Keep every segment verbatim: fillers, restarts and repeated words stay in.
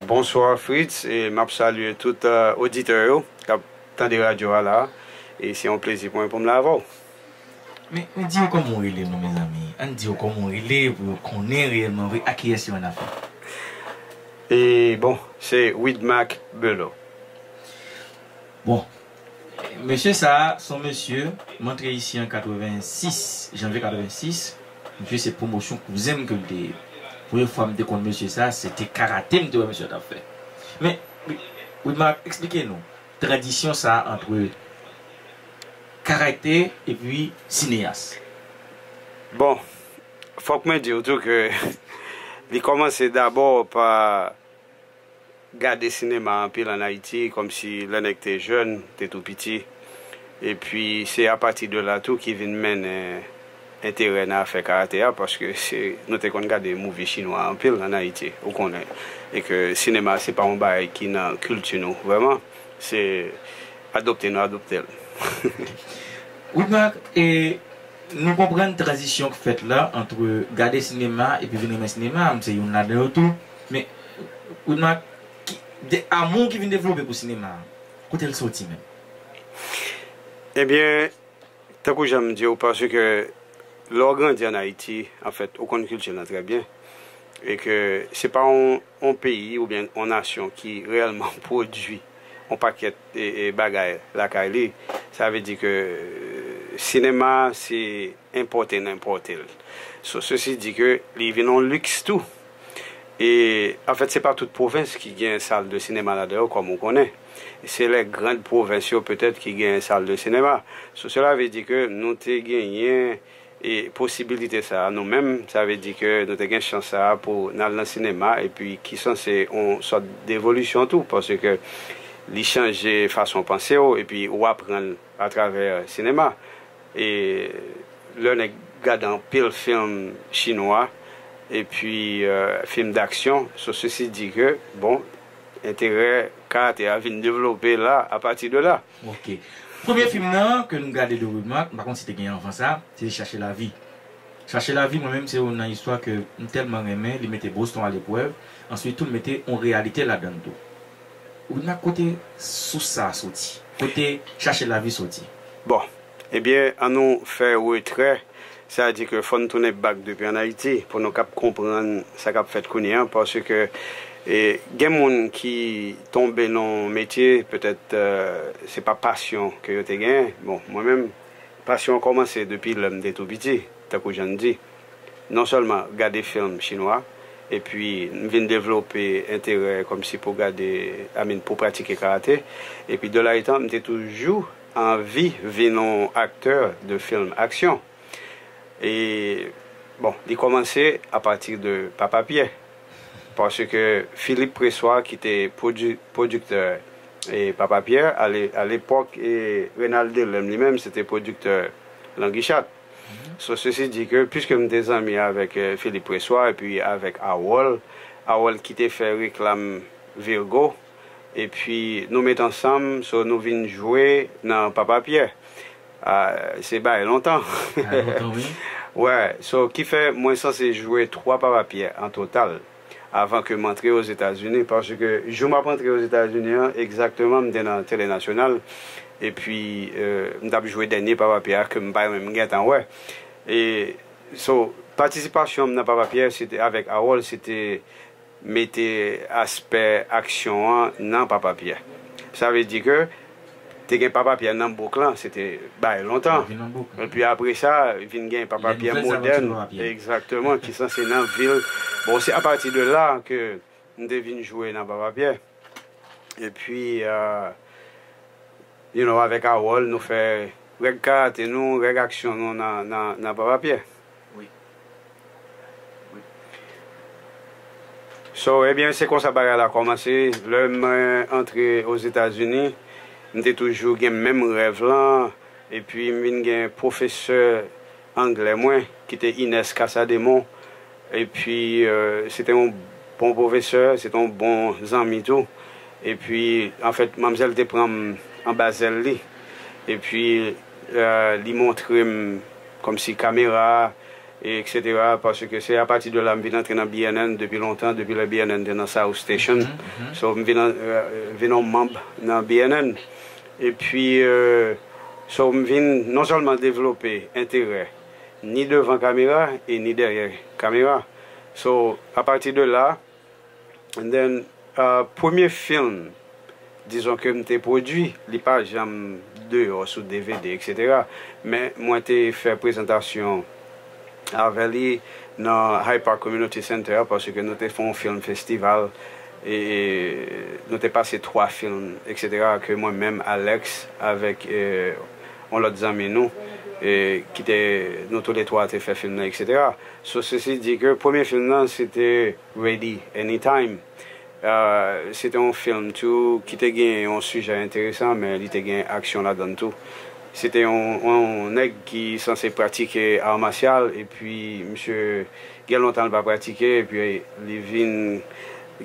Bonswa Fritz, e m ap salye tout, eh, oditè yo k ap tande radyo a la. E se yon plezi pou mwen pou m la avè w. Men, men di yo kòman w rele nou, mezanmi. Ann di yo kòman w rele pou yo konnen reyèlman vre a kiyès yo annafè. E bon, se Widmark Bello. Bon, mesye sa a, se yon mesye, m antre isi an katrevensis, janvye katrevensis. Mesye se pwomosyon kouzen m ke l te ye. Premye fwa m te konn mesye sa a, se te karate m te wè mesye a t ap fè. Men, Widmark, eksplike nou tranzisyon sa a ant karate epi sineyas. Bon, fòk mwen di w tou ke li kòmanse dabò pa gade sinema anpil ann Ayiti, kòmsi lè nèg te jèn, te tou piti. Epi se apati de la tou ki vin mennen enterè nan afè karate a, paske se, nou te konn gade movie chinwa anpil ann Ayiti, ou konnen. E ke sinema se pa yon bagay ki nan kilti nou vrèman, se adopte nou adopte l. Widmark, e nou konprann tranzisyon k fèt la ant gade sinema epi vin renmen sinema, m se youn ladan yo tou. Men, Widmark, ki, de, amou ki vin devlope pou sinema a, kote l soti menm? Ebyen, tankou jan m di w, paske lè w grandi ann Ayiti, anfèt, ou konn kilti lan trè byen, e ke se pa yon, yon peyi oubyen yon nasyon ki reyèlman pwodui yon pakèt e, e bagay lakay li, sa vle di ke, eh, sinema se enpòte n enpòte l. So, sesi di ke li vin yon liks tou. E, anfèt, se pa tout pwovens ki gen sal de sinema ladan yo, kòm ou konnen. Se lè grand pwovens yo, petèt, ki gen sal de sinema. So, sela vle di ke nou te genyen e posibilite sa a nou menm, sa vle di ke nou te gen chans sa a pou n al nan sinema, epi ki sanse yon sòt devolisyon tou, paske li chanje fason panse w, epi ou aprann atravè sinema. E lè nèg gade anpil fim chinwa, epi, eh, fim daksyon, so sesi di ke, bon, enterè karate a vin devlope la, apati de la. Ok. Premye fim nan ke nou gade de Widmark, m pa konn si te gen anvan sa, se Chache Lavi. Chache Lavi, mwen menm, se youn nan istwa ke m tèlman renmen, li mete Boston aleprèv, answit tou l mete yon reyalite ladan l tou. Widmark, kote sous sa a soti? Kote Chache Lavi soti? Bon, ebyen, ann nou fè retrè, sa di ke fò n tounen back depi ann Ayiti pou nou kab konprann sa k ap fèt kounye a, paske, e, gen moun ki tonbe nan yon metye, petèt, eh, se pa pasyon ke yo te genyen. Bon, mwen menm, pasyon an kòmanse depi lè m te tou piti, tankou jan n di. Non sèlman gade fim chinwa, epi m vin devlope enterè kòmsi pou gade, I mean, pou pratike karate. Epi de la etan, m te toujou anvi vin yon aktè de fim aksyon. E, bon, li kòmanse apati de Papa Pyè. Paske Philippe Pressoir, ki te pwodi-, pwodiktè, e, Papa Pyè, ale-, alepòk, e, Renald Delèm li menm, se te pwodiktè Langichat. So, sesi di ke, piske m te zanmi avèk, e, Philippe Pressoir epi avèk Harold, Harold ki te fè reklam Virgo, epi nou met ansanm, so, nou vin jwe nan Papa Pyè. Ah, se bagay lontan. Bagay lontan, wi. Wè, so, ki fè mwen sanse jwe twa Papa Pyè an total avan ke m antre Ozetazini, paske jou m ap antre Ozetazini an, egzakteman, m te nan Tele Nasyonal, epi, eh, m t ap jwe dènye Papa Pyè a ke m pa menm gentan wè. E, so, patisipasyon m nan Papa Pyè, se te avèk Harold, se te mete aspè aksyon an nan Papa Pyè. Sa vle di ke te gen Papa Pyè nan bouk lan, se te bay lontan. Epi apre sa, vin gen Papa Pyè modèn. Egzakteman, ki sanse nan vil. Bon, se apati de la ke m te vin jwe nan Papa Pyè. Epi, euh, you know, avèk Harold, nou fè règ karate nou, règ aksyon nou nan, nan, nan Papa Pyè. Wi. So, ebyen, se konsa bagay la kòmanse. Lè mwen antre Ozetazini, m te toujou gen menm rèv lan. Epi, m vin gen pwofesè anglè mwen, ki te Ines Casadémont. Epi, euh, se te yon bon pwofesè, se te yon bon zanmi tou. Epi, anfèt, manmzèl te pran m anba zèl li. Epi, euh, li montre m kòmsi kamera a, e etsetera, paske se apati de la m vin antre nan B N N depi lontan, depi lè B N N te nan South Station. So, m vin, an- euh, vin yon manm nan B N N. Epi, euh, so, m vin non sèlman devlope enterè ni devan kamera e ni dèyè kamera. So, apati de la, and then, uh, premye fim, dizon ke m te pwodui, li pa janm deyò sou D V D, etsetera. Men mwen te fè prezantasyon avè li nan Hyde Park Community Center, paske nou te fè yon film festival, e nou te pase twa film, etsetera, ke mwen menm, Alex, avèk, eh, yon lòt zanmi nou, e ki te, nou toulètwa te fè film nan, etsetera. So, sesi di ke premye film nan, se te Ready Anytime. Uh, se te yon film tou ki te gen yon sijè enteresan, men li te gen aksyon ladan tou. Se te yon, yon nèg ki sanse pratike ar masyal, epi misye gen lontan l pa pratike, epi li vin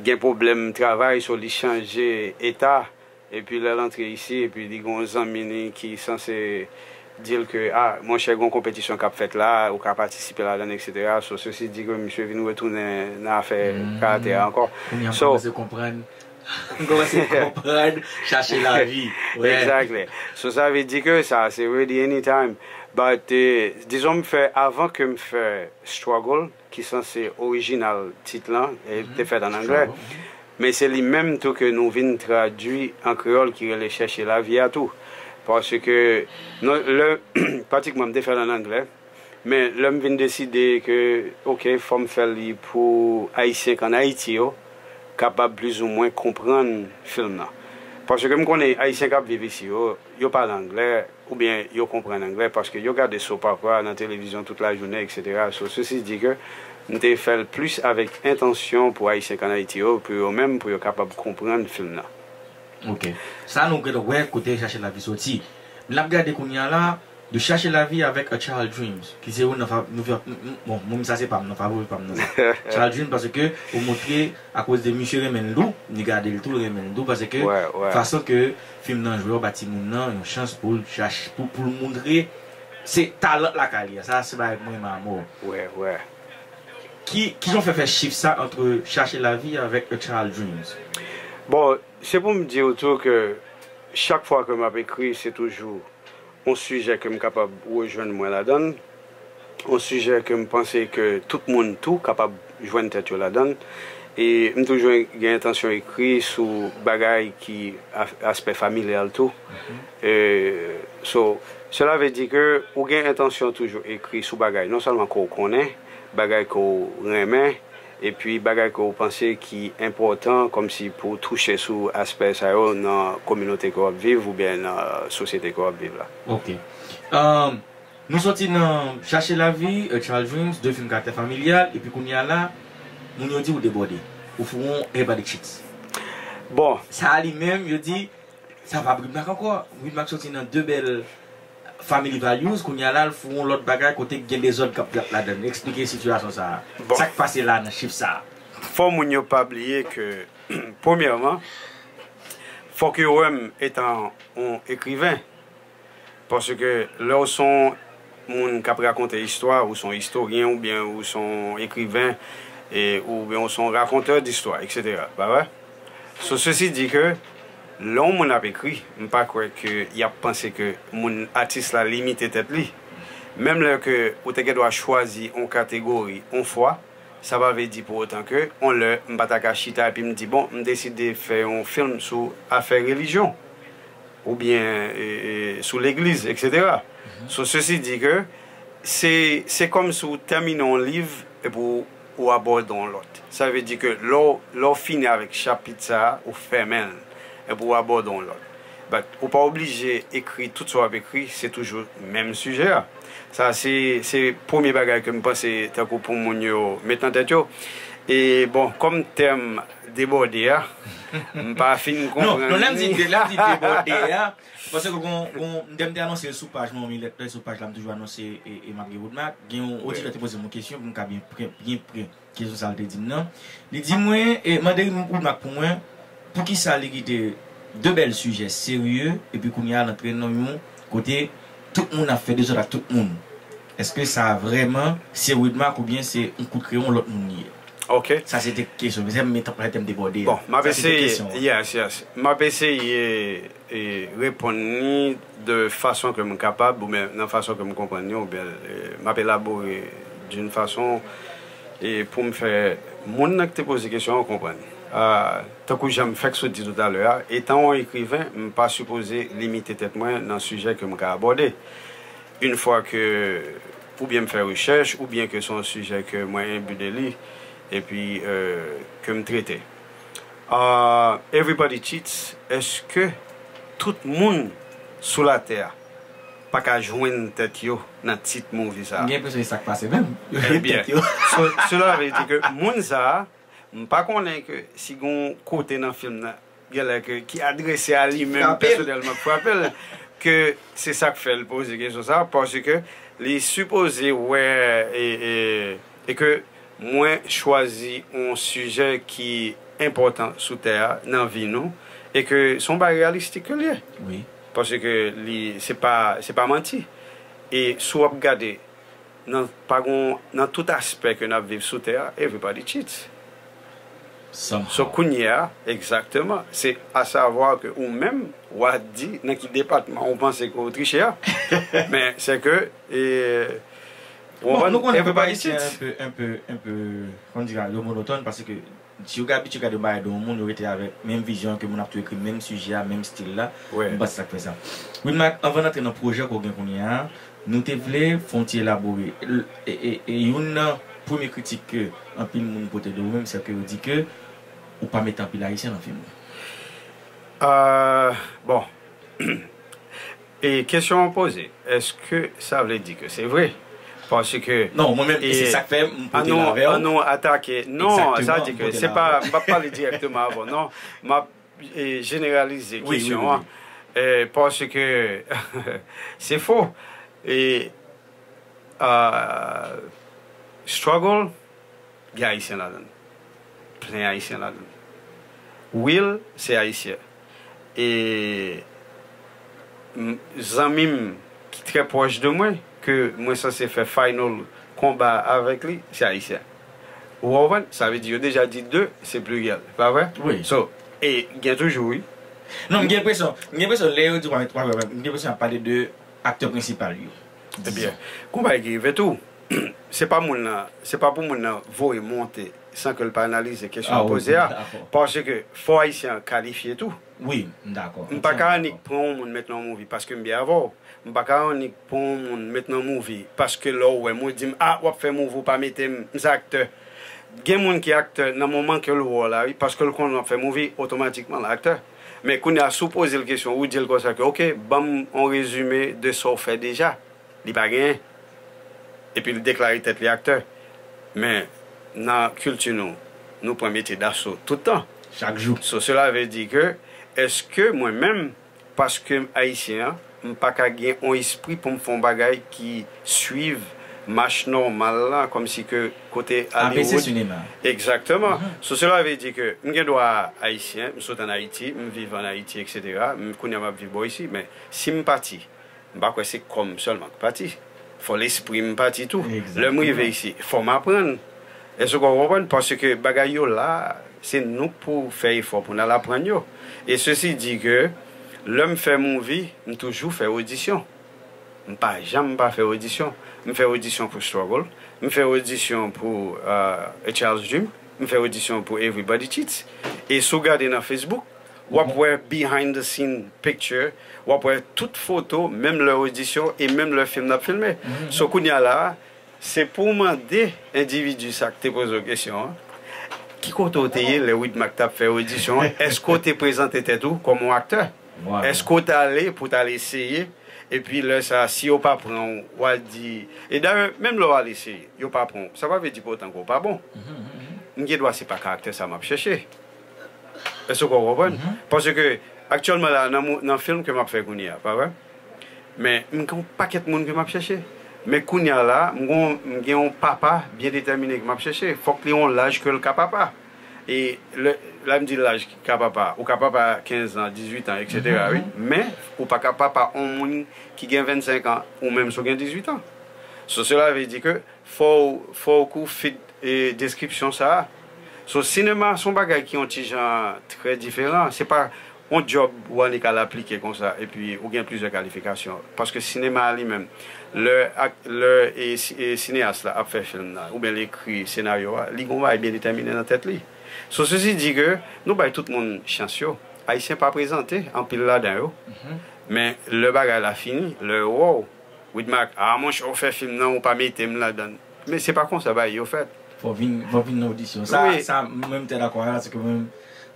gen pwoblèm travay, so li chanje eta, epi lè l antre isi, epi li gen yon zanmi li ki sanse di l ke, ah, monchè, gen yon konpetisyon k ap fèt la, ou ka patisipe ladan l, etsetera. So, sesi di ke misye vin retounen nan afè karate a ankò. Kounye a m So, kòmanse konprann. M kòmanse konprann chache lavi. Exactly. So, sa vle di ke sa, se ready anytime. But, eh, dizon m fè, avan ke m fè Struggle, ki sanse orijinal tit lan, e te fèt an anglè. Men se li menm tou ke nou vin tradui an kreyòl ki rele Chèche lavi a tou. Paske non, lè, pratikman m te fè l an anglè, men lè m vin deside ke, oke, fò m fè li pou Ayisyen k ann Ayiti yo, kapab plizoumwen konprann film nan. Paske m konnen Ayisyen k ap viv isi yo, yo pale anglè, oubyen yo konprann anglè, paske yo gade soap opera nan televizyon tout lajounen, etsetera. So, sesi di ke m te fè l plis avèk entansyon pou Ayisyen k ann Ayiti yo, pou yo menm, pou yo kapab konprann film nan. Ok. Sa nou gentan wè kote Chache lavi soti. N ap gade kounye a la, de Chache lavi avèk A Child Dreams, ki se youn nan fa- nou fè- m- m- bon, mwen sa se pa m nan, favori pa m nan sa. Child Dreams, paske ou montre akoz de misye renmen l tou, ni gade l tou, l renmen l tou, paske Wè, wè. fason ke film nan jwe, w ba timoun nan yon chans pou l chache, pou, pou l montre se talan lakay li a. Sa se bagay mwen renmen amò. Wè, wè. Ki, ki jan w fè fè chif sa ant Chache lavi avèk A Child Dreams? Bon, se pou m di w tou ke chak fwa ke m ap ekri, se toujou yon sijè ke m kapab rejwenn mwen ladan l, yon sijè ke m panse ke tout moun tou kapab jwenn tèt yo ladan l. E m toujou gen entansyon ekri sou bagay ki a- aspè familyal tou. E, so, sela vle di ke ou gen entansyon toujou ekri sou bagay non sèlman ke w konnen, bagay ke w renmen, epi bagay ke w panse ki enpòtan kòmsi pou w touche sou aspè sa yo nan kominote ke w ap viv oubyen nan sosyete ke w ap viv la. Ok. Um, nou soti nan Chache lavi, A Child Dreams, de film karaktè familyal, epi kounye a la, moun yo di w debòde. Ou fè yon Head Body Chicks. Bon. Sa a li menm, yo di, sa pa Big Mac ankò. Big Mac soti nan de bèl family values, kounye a la, l fè yon lòt bagay kote gen dezòd k ap fèt ladan l. Eksplike sitiyasyon sa a. Bon. Sa k pase la nan chif sa a? Fò moun yo pa bliye ke, premyèman, fòk yo wè m etan yon ekriven. Paske lè w se yon moun k ap rakonte istwa, ou se yon istoryen, oubyen ou se yon ekriven, e, oubyen ou se yon rakontè distwa, etsetera. Pa vre? So, sesi di ke, lè yon moun ap ekri, m pa kwè ke y ap panse ke moun, atis la limite tèt li. Menm lè ke ou te gen dwa chwazi yon kategori, yon fwa, sa pa vle di pou otan ke, yon lè, m pa ta ka chita epi m di, bon, m deside fè yon film sou afè relijyon, oubyen, e, e, sou legliz, etsetera. So, sesi di ke, se, se kòmsi w tèmine yon liv epi w, w abòde yon lòt. Sa vle di ke lè w, lè w fini avèk chapit sa a, ou fèmen l, epi w abòde yon lòt. But, ou pa oblije ekri tout sa w ap ekri, se toujou menm sijè a. Sa, se, se premye bagay ke m panse tankou pou moun yo met nan tèt yo. E, bon, kòm tèm debòde a, m pa fin Non, konprann non, lè m di, li. Lè m di debòde a, paske gon, gon, m te, m te anonse l sou paj mwen, yon milèt, sou paj la, m toujou anonse e, e m ap gen Woodmark. Gen yon oditè te poze m yon kesyon pou m ka byen pre, byen pre kesyon sa l te di m nan. Li di mwen, e, mande Woodmark pou mwen, poukisa li kite de bèl sijè serye, epi kounye a l antre nan yon kote tout moun ap fè dezòd ak tout moun. Èske sa vrèman se Widmark oubyen se yon kout kreyon lòt moun li ye? Ok. Sa se te kesyon. Mezanmi, men tanpèt m debòde. Bon, m ap Sa se te eseye. kesyon. Yes, yes. M ap eseye e, reponn ni de fason ke m kapab, oubyen nan fason ke m konprann ni, oubyen e, m ap elabore d'une façon e, pou m fè moun nan ki te poze kesyon an konprann. Ah, tankou jan m fèk sot di toutalè a, etan yon ekriven, m pa sipoze limite tèt mwen nan sijè ke m ka abòde. Une fois ke oubyen m fè rechèch, oubyen ke se yon sijè ke mwen enbi de li, epi euh, ke m trete. Ah, Everybody Cheats, èske tout moun sou latè a pa ka jwenn tèt yo nan tit movie sa a? M gen enpresyon se sa k pase menm. Yo jwenn Ebyen, tèt yo. so, cela veut dire ke moun sa a, m pa konnen ke si gon kote nan fim nan genlè ke ki adrese a li menm Frape l. Pèsonèlman k frape l, ke se sa k fè l poze kesyon sa, paske li sipoze wè e, e, e ke mwen chwazi yon sijè ki enpòtan sou tè a nan vi nou, e ke se yon bagay reyalistik ke l ye. Wi. Paske li se pa se pa manti. E si w ap gade nan pa gon nan tout aspè ke n ap viv sou tè a, everybody cheats. Somehow. So kounye a, egzakteman, se asavwa ke ou menm w a di nan ki depatman ou panse ke w triche a. Men se ke e, Bon, nou konnen pèp everybody ayisyen cheats. Enpe, enpe, enpe, kòman di, yo monotòn, paske si yo abitye gade yon bagay de yon moun, yo rete avèk menm vizyon ke moun ap tou ekri menm sijè a, menm stil la. Wi. M panse sa k fè sa. Widmark, anvan n antre nan pwojè ke w gen kounye a, nou te vle fè yon ti elabore. E, e, e youn nan premye kritik ke anpil moun pote de ou menm, se ke yo di ke ou pa mete anpil ayisyen nan fim ou. Euh, bon. E kesyon an poze, èske sa vle di ke se vre? Paske Non, mwen menm, e se e, sa k fè m pote annou, l avè w. Annou atake. Non, Egzakteman, sa di ke pote se l pa, avè w. M p ap pale dirèkteman avè w, non. M ap e, jeneralize Wi, wi, kesyon wi, an. E, paske se fo. E, euh, struggle, gen ayisyen ladan l. Plen ayisyen ladan l. Will, se ayisyen. E m- zanmi m ki trè pwòch de mwen, ke mwen sanse fè final konba avèk li, se ayisyen. Ou konprann? Sa vle di yo deja di de, se pliryèl. Pa vre? Wi. So, e gen toujou, wi. Non, m gen enpresyon, m gen enpresyon lè yo di w pa met twa, m gen enpresyon ap pale de aktè prensipal yo. Ebyen, gon bagay ki rive tou. Se pa moun nan, se pa pou moun nan voye monte san ke l pa analize kesyon Ah, w wi, poze a. dakò. Paske fò ayisyen an kalifye tou. Wi, m dakò. M pa ka annik pran yon moun met nan yon movie paske m byen avè w. M pa ka annik pran yon moun met nan movie paske lè w wè m ou di m, ah, w ap fè movie, ou pa mete m, m se aktè. Gen moun ki aktè nan moman ke l wè w la, wi, paske l konnen w ap fè movie, otomatikman l aktè. Men kounye a, si w poze l kesyon, ou di l konsa ke, ok, ban m yon rezime de sa w fè deja. Li pa genyen. Epi l deklare tèt li aktè. Men nan kilti nou, nou pran metye daso tout tan. Chak jou. So, cela veut dire que, èske mwen menm, paske m ayisyen an, m pa ka gen yon espri pou m fè yon bagay ki swiv mach nòmal la, kòmsi ke kote A B C Hollywood. Cinema. Egzakteman. So, cela veut dire que m gen dwa ayisyen, m sot ann Ayiti, m viv ann Ayiti, et cetera. M, kounye a m ap viv bò isi, men si m pati, m pa kwè se kò m sèlman k pati. Fò lespri m pati tou. Lè m rive isi, fò m aprann. Èske w konprann? Paske bagay yo la, se nou k pou fè efò pou n al aprann yo. E ceci dit que, lè m fè movie, m toujou fè odisyon. M pa janm pa fè odisyon. M fè odisyon pou Struggle. M fè odisyon pou euh, A Child's Dream. M fè odisyon pou Everybody Cheats. E si w gade nan Facebook, w ap wè behind the scene picture, w ap wè tout foto, menm lè odisyon e menm lè fim n ap filme. So kounye a la, se pou w mande endividi sa k te poze w kesyon an, ki kote w te ye lè Widmark t ap fè odisyon an? Èske w te prezante tèt ou kòm yon aktè? Èske w t ale pou w t al eseye? Epi lè sa, si yo pa pran w, w a di. E dayè, menm lè w al eseye, yo pa pran w, sa pa vle di pou otan ke w pa bon. M gen dwa se pa karaktè sa m ap chèche. Èske w konprann? Paske aktyèlman la, nan, mo- nan fim ke m ap fè kounye a, pa vre? Men m gen yon pakèt moun ke m ap chèche. Men kounye a la, m gen, m gen yon papa byen detèmine ke m ap chèche. Fòk li yon laj ke l ka papa. E lè, lè m di laj ka papa, ou ka papa kenz an, dizuit an, et cetera, wi. Men, ou pa ka papa yon moun ki gen vennsenk an, ou menm si w gen dizuit an. So, cela veut dire que fò w, fò w kou fit e deskripsyon sa a. So, sinema se yon bagay ki yon ti jan trè diferan. Se pa yon djòb w annik al aplike konsa, epi ou gen plizyè kalifikasyon. Paske sinema a li menm, lè ak, lè e, si- e sineyas la ap fè fim nan, oubyen l ekri senaryo a, li gen yon bagay byen detèmine nan tèt li. So, ceci dit que nou bay tout moun chans yo. Ayisyen pa prezante anpil ladan yo. Men lè bagay la fini, lè yo wè w, Widmark, a monchè, ou fè fim nan, ou pa mete m ladan l. Men se pa konsa bagay yo fèt. Fò vin, fò vin nan odisyon. Sa, Wi. Sa, mwen, m te dakò avè l, se ke mwen,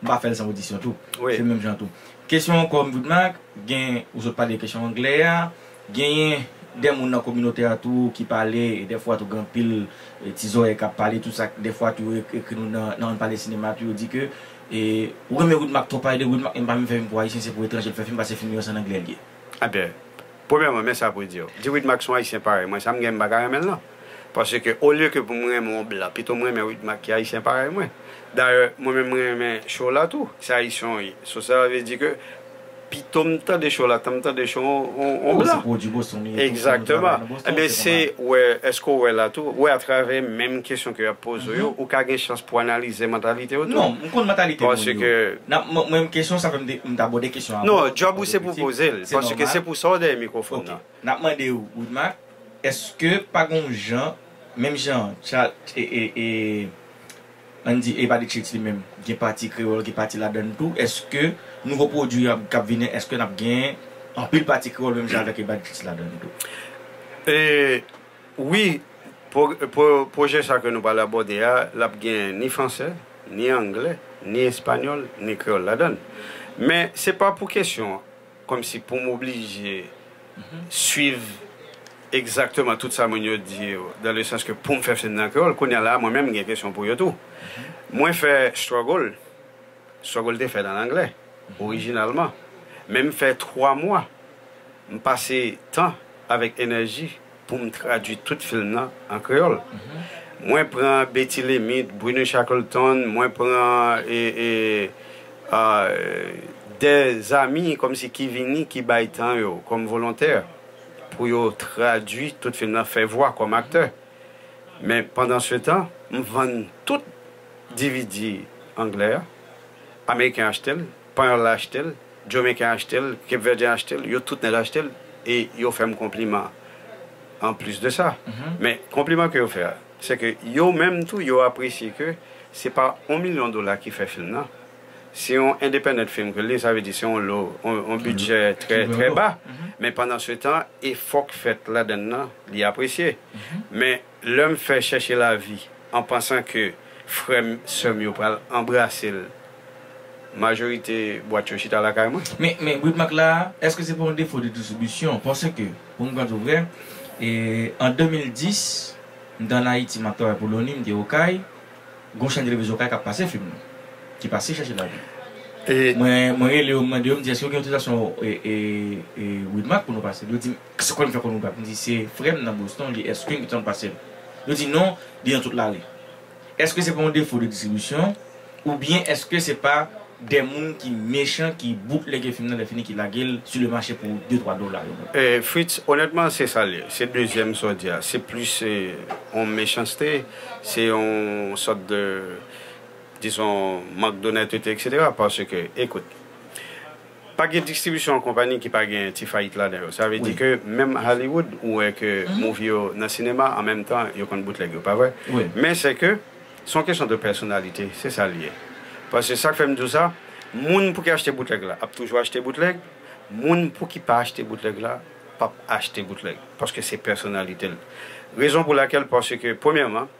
m pa fè l san odisyon tou. Wi. Se menm jan tou. Kesyon ankò, Widmark, gen, ou sot pale kesyon anglè a, genyen de moun nan kominote a tou ki pale, e dèfwa tou gen anpil e, ti zòrèy k ap pale, tout sa, dèfwa tou yo ek- ekri nou nan, nan pale sinema tou, yo di ke e, ou renmen Widmark twòp, pale de Widmark, e m pa menm fè fim pou Ayisyen, se pou etranje l fè fim, paske fim yo se an anglè l ye. Ebyen, premyèman, men sa pou di w. Di Widmark se yon Ayisyen parèy mwen, sa m gen m pa ka renmen l non. Paske olye ke pou m renmen yon blan, pito m renmen Widmark ki Ayisyen parèy mwen. Dayè, mwen menm m renmen show la tou, se Ayisyen w ye. So, sa vle di ke pito m tande show la, tan m tande show yon, yon, yon Ou se blan. Pwodui Boston, li tou, Egzakteman. Ebyen, se, wè, èske w wè la tou, wè atravè menm kesyon ke y ap poze w yo, ou ka gen chans pou analize mantalite yo tou. Non, m konn mantalite moun yo. Paske N ap, mwen, mwen, kesyon sa fè m de- m t abòde kesyon an. Non, djòb ou se pou poze l, paske se pou sa w dèyè mikwofòn nan. N ap mande w, Widmark, èske pa gen yon jan, menm jan, Cha- e, e, e, ann di, Ebadichlitz li menm, gen pati kreyòl, gen pati ladan l tou, èske nouvo pwodui y ap, k ap vini, èske n ap gen anpil pati kreyòl menm jan avèk Ebadichlitz ladan l tou? E, wi, pwo- pwo- pwojè sa ke nou pral abòde a, l ap gen ni fransè, ni anglè, ni espanyòl, ni kreyòl ladan l. Men se pa pou kesyon kòmsi pou m oblije swiv egzakteman tout sa moun yo di yo, dans le sens que pou m fè fim nan kreyòl, kounye a la, mwen menm, m gen kesyon pou yo tou. Mwen fè struggle, struggle te fèt an anglè, orijinalman. Men m fè twa mwa, m pase tan avèk enèji pou m tradui tout fim nan an kreyòl. Mwen pran Betty Lemitte, Bruno Shackleton, mwen pran e, e, a, de zami kòmsi ki vini, ki bay tan yo kòm volontè pou yo tradui tout fim nan, fè vwa kòm aktè. Men pandan se tan, m vann tout D V D anglè a, Ameriken achte l, Panyòl la achte l, Jomeyiken achte l, Kepvèdyen achte l, yo tout nèt achte l, e yo fè m konpliman. Anplis de sa, men konpliman ke yo fè a, se ke yo menm tou, yo apresye ke se pa yon milyon dola ki fè fim nan. Se yon independent film ke l ye, sa vle di se yon lo, yon, yon bidjè trè, trè ba. Men pandan se tan, efò k fèt ladan l nan, li apresye. Men lè m fè Chèche Lavi, an pansan ke frè m, sè m yo pral anbrase l, majorite bwat yo chita lakay mwen. Men, men Widmark la, èske se pa yon defo de distribisyon? Paske, pou m konn di w vrè, e, an de mil dis, m te ann Ayiti, m ap travay pou Loni, m te Okay, gon chèn televizyon Okay k ap pase fim nan, ki pase Chèche Lavi. E mwen, mwen rele yo, m mande yo, m di, èske yo gen otorizasyon e, e, e, Widmark pou nou pase? Yo di m, se kwè m fè konn Widmark? M di, se frè m nan Boston, li, èske n gentan pase l? Yo di, non, li nan tout lari. Èske se pa yon defo de distribisyon? Oubyen èske se pa de moun ki mechan, ki boutlège fim nan, lè fini ki lage l sou le mache pou de twa dola yo? E, Fritz, onètman, se sa l ye. Se dezyèm sa w di a. Se plis, e, yon mechanste, se yon sòt de, dizon, mank donètete, etsetera. Paske, ekout, pa gen distribisyon konpayi ki pa gen ti fayit ladan yo. Sa vle di ke menm Hollywood, ou wè ke movie yo nan sinema, an menm tan, yo konn boutlèg yo, pa vre? Men se ke se yon kesyon de pèsonalite, se sa l ye. Paske sa k fè m di w sa, moun pou ki achte boutlèg la ap toujou achte boutlèg, moun pou ki pa achte boutlèg la p ap achte boutlèg, paske se pèsonalite l. Rezon pou lakèl, paske, premyèman,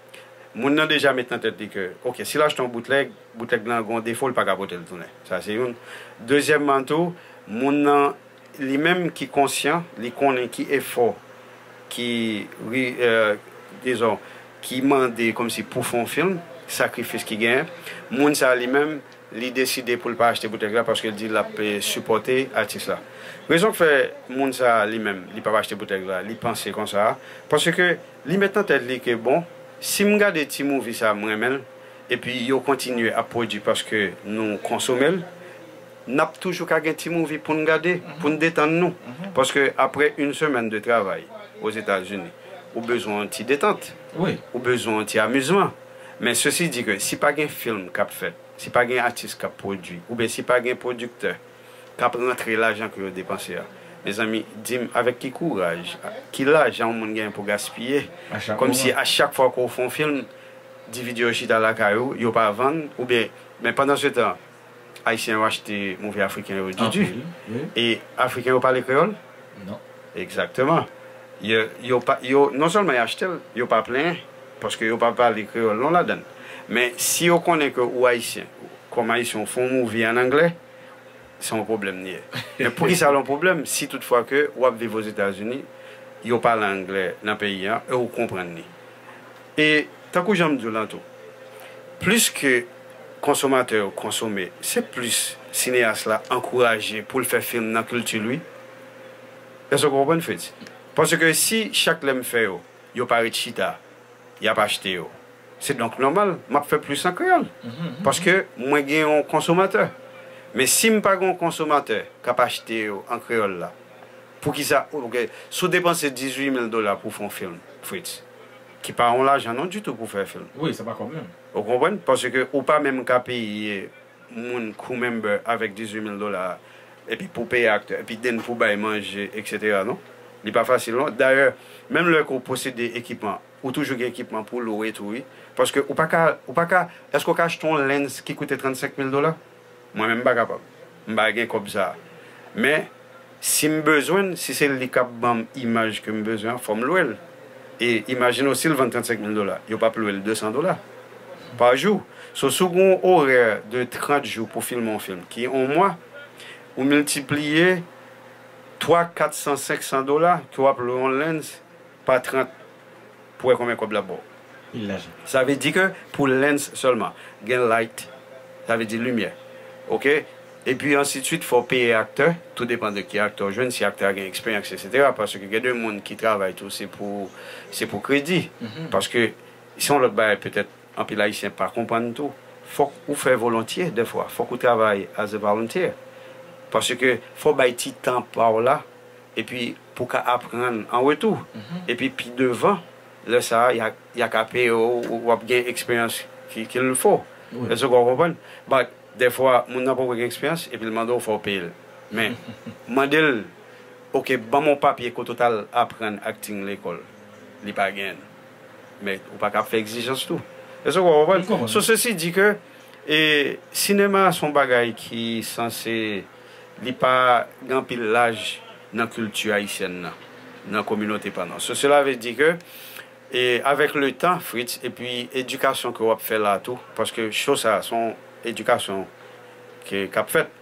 moun nan deja met nan tèt li ke, oke, si l achte yon boutlèg, boutlèg lan gen yon defo, l pa ka pote l tounen. Sa se youn. Dezyèmman tou, moun nan li menm ki konsyan, li konnen ki efò ki, ri- e, dizon, ki mande kòmsi pou fè yon fim, sakrifis ki genyen. Moun sa a li menm, li deside pou l pa achte boutlèg la paske l di l ap, e, sipòte atis la. Rezon k fè moun sa a li menm, li p ap achte boutlèg la, li panse konsa a, paske li met nan tèt li ke, bon, si m gade ti movie sa a, m renmen l, epi yo kontinye ap pwodui paske nou konsome l, n ap toujou ka gen ti movie pou n gade, pou n detann nou. Paske apre une semaine de travail aux États-Unis, Ou bezwen yon ti detant. Wi. Ou bezwen yon ti amizman. Men sesi di ke si pa gen fim k ap fèt, si pa gen atis k ap pwodui, oubyen si pa gen pwodiktè k ap rantre lajan ke yo depanse a, mezanmi, di m avèk ki kouraj, ki lajan yon moun genyen pou gaspiye? Kòmsi a chak fwa ke w fè yon fim, D V D yo chita lakay ou, yo pa vann, oubyen, men pandan se tan, Ayisyen yo achte movie afriken yo dudu. E Afriken yo pale kreyòl? Non. Egzakteman. Yo, yo pa, yo, non sèlman yo achte l, yo pa plenyen, paske yo pa pale kreyòl non ladan l. Men si yo konnen ke ou Ayisyen, kòm Ayisyen, ou fè yon movie ann anglè, se yon pwoblèm li ye. Men poukisa l yon pwoblèm si toutfwa ke w ap viv Ozetazini, yo pale anglè nan peyi a, e ou konprann li? E tankou jan m di w lan tou, plis ke konsomatè yo konsome, se plis sineyas la ankouraje pou l fè fim nan kilti l wi. Èske w konprann, Fritz? Paske si chak lè m fè yo, yo pa ret chita, y ap achte yo, se donk nòmal m ap fè plis an kreyòl. Paske mwen gen yon konsomatè. Men si m pa gen yon konsomatè k ap achte yo an kreyòl la, poukisa, ok, si w depanse dizuit mil dola pou fè yon fim, Fritz, ki pa yon lajan non ditou pou fè fim. Wi, sa pa kòb menm. Ou konprann? Paske ou pa menm ka peye moun crew member avèk dizuit mil dola, epi pou peye aktè, epi then pou bay manje, etsetera, non? Li pa fasil, non? Dayè, menm lè ke w posede ekipman, ou toujou gen ekipman pou lwe tou, wi. Paske ou pa ka, ou pa ka, èske w ka achte yon lens ki koute trannsenk mil dola? Mwen menm, m pa kapab. M pa gen kòb sa a. Men, si m bezwen l, si se li k ap ban m imaj ke m bezwen an, fò m lwe l. E imajine w, si l vann trannsenk mil dola, yo p ap lwe l desan dola pa jou. So, si w gen yon orè de trant jou pou filme yon fim, ki yon mwa, ou miltipliye twa, kat san, senk san dola ke w ap lwe yon lens pa trant pou wè konbyen kòb l ap ba w. Pil lajan. Sa vle di ke pou lens sèlman, gen light, sa vle di limyè. Oke? Epi ansidswit, fò w peye aktè, tou depann de ki aktè w jwenn, si aktè a gen eksperyans, etsetera. Paske gen de moun ki travay tou, se pou, se pou kredi. Paske se yon lòt bagay petèt anpil Ayisyen pa konprann tou. Fòk ou fè volontye dèfwa, fòk ou travay as a volunteer. Paske fò w bay ti tan pa w la, epi pou w ka aprann an retou. Epi pi devan, lè sa a, y a, y a ka peye w, w ap gen eksperyans ki, ki l fo. Èske w konprann? But, dèfwa, moun nan poko gen eksperyans, epi l mande w fò w peye l. Men, mande l, oke, ban m yon papye kote w t al aprann acting lekòl. Li pa genyen l. Men, ou pa ka ap fè egzijans tou. Èske w konprann? So, sesi di ke, e, sinema se yon bagay ki sanse, li pa gen anpil laj nan kilti ayisyèn nan, nan kominote pa nou an. So, sela vle di ke, e, avèk le tan, Fritz, epi edikasyon ke w ap fè la tou, paske cho sa a, se yon edikasyon ke, k ap fèt.